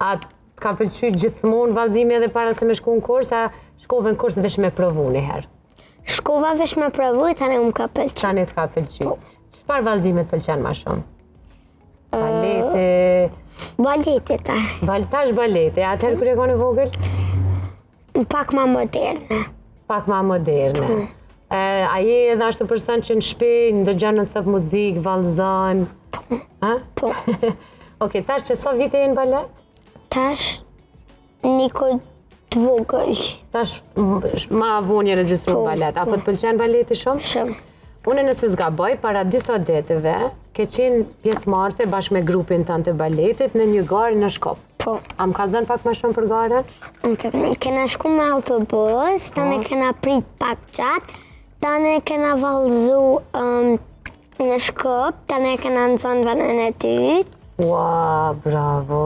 A të ka pëlqy gjithmonë vallëzimi edhe para se me shku në kurs, a shkove në kurs veç me provu një herë? Shkova veç me provu, tani më ka pëlqy. Tani të ka pëlqy. Po. Çfarë vallëzimi të pëlqen ma shumë? Baleti... Baleti ta. Bal, tash baleti, atëherë kur je konë e vogël? Pak ma moderne. Pak ma moderne. Po. E, a je edhe ashtu person që në shpi, ndëgjon non-stop muzikë, vallëzon? Po. Ha? Po. Okej, tash që sa vite je në balet? Tash, një kohë të vogël. Tash, ma vonë je regjistru në po, balet. A po, po të pëlqen baleti shumë? Shumë. Unë nëse s'gaboj, para disa ditëve, ke qenë pjesëmarrëse bashkë me grupin tënd të baletit në një garë në Shkup. Po. A më kallzon pak ma shumë për garën? Okay. Kena shku me autobus, tani po. kena prit pak gjatë, tani kena vallëzu um, në Shkup, tani kena nxonë vendin e dytë. Ua, bravo.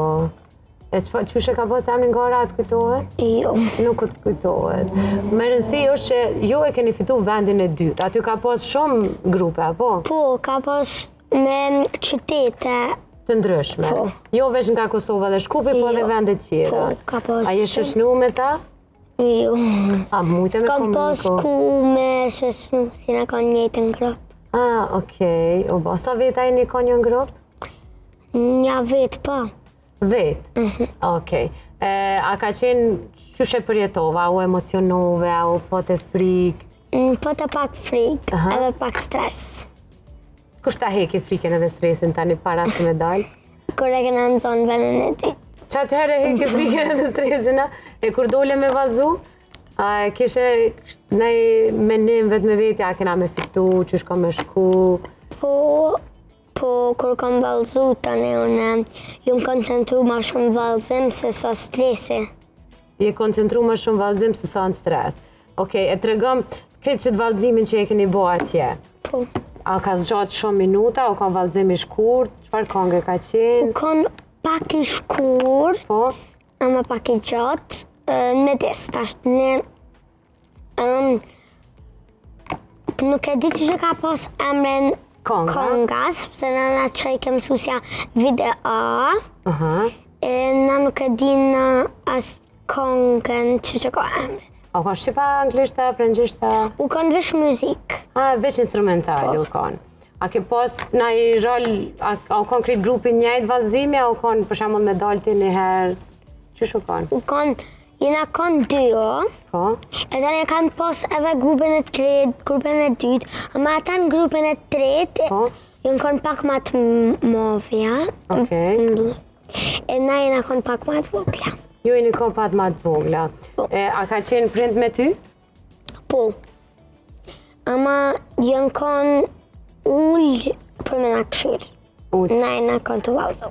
E çfa, qysh e ka pas emrin gara, a të kujtohet? Jo. Nuk të kujtohet. Me rëndësi është që ju e keni fitu vendin e dytë. Aty ka pas shumë grupe, apo? Po, ka pas me qytete. Të ndryshme. Po. Jo veç nga Kosova dhe Shkupi, po edhe jo. vende tjera. Po, ka pas A je shoqnu me ta? Jo. A mujte me komuniku? S'kam pas ku me shoqnu, se jena kanë njëjtën grup. Ah, okej. U bo, sa veta jeni kanë një grup? Një vetë, po. Vetë? Mhm. Okej. A ka qenë, qysh e përjetove, a u emocionove, a u pote frikë? Mm, pota pak frikë, edhe pak stres. Kush ta heki frikën edhe stresin tani para se me dalë? Kur e kena nxonë vendin e dytë. Qatëherë e heki frikën edhe stresin, a? E kur dole me vallzu? A e kishe naj menim vetë me veti, a kena me fitu, qysh ka me shku? Po, Po, kur kam vallëzu tani unë, jam koncentru ma shumë vallëzim se sa stresi. Je koncentru ma shumë vallëzim se sa në stres. Okej, e tregom këtë qëtë vallëzimin që e keni bo atje. Po. A ka zgjatë shumë minuta, u kanë vallëzim i shkurt, çfarë konge ka qenë? U kanë pak i shkurt, po? ama pak i gjatë, në medis, tash ne Um, nuk e di qysh e ka pas emrin Konga, konga sepse na na çojke mësusja video. Uh -huh. E na nuk e di na as kongën qysh e ka emrin. A u kanë shqip a, anglisht a, frëngjisht a? U kanë veç muzikë. A, veç instrumental po. u kanë. A ke pas naj rol, a, a u kanë krejt grupi njëjtë vallëzimi, a u kanë për shembull me dalë ti një herë? Qysh u kanë? U kanë Jena kon dy, Po. Edhe ne kanë pas edhe grupin e tretë, grupin e dytë, ama ata në grupin e tretë, po. janë kon pak ma të mdhaja. Okej. E na jena kon pak ma të vogla. Ju jeni kon pak ma të vogla. Po. E, a ka qenë prind me ty? Po. Ama janë kon ulë për me na kqyrë. Ulë. Na jena kon tu vallzu.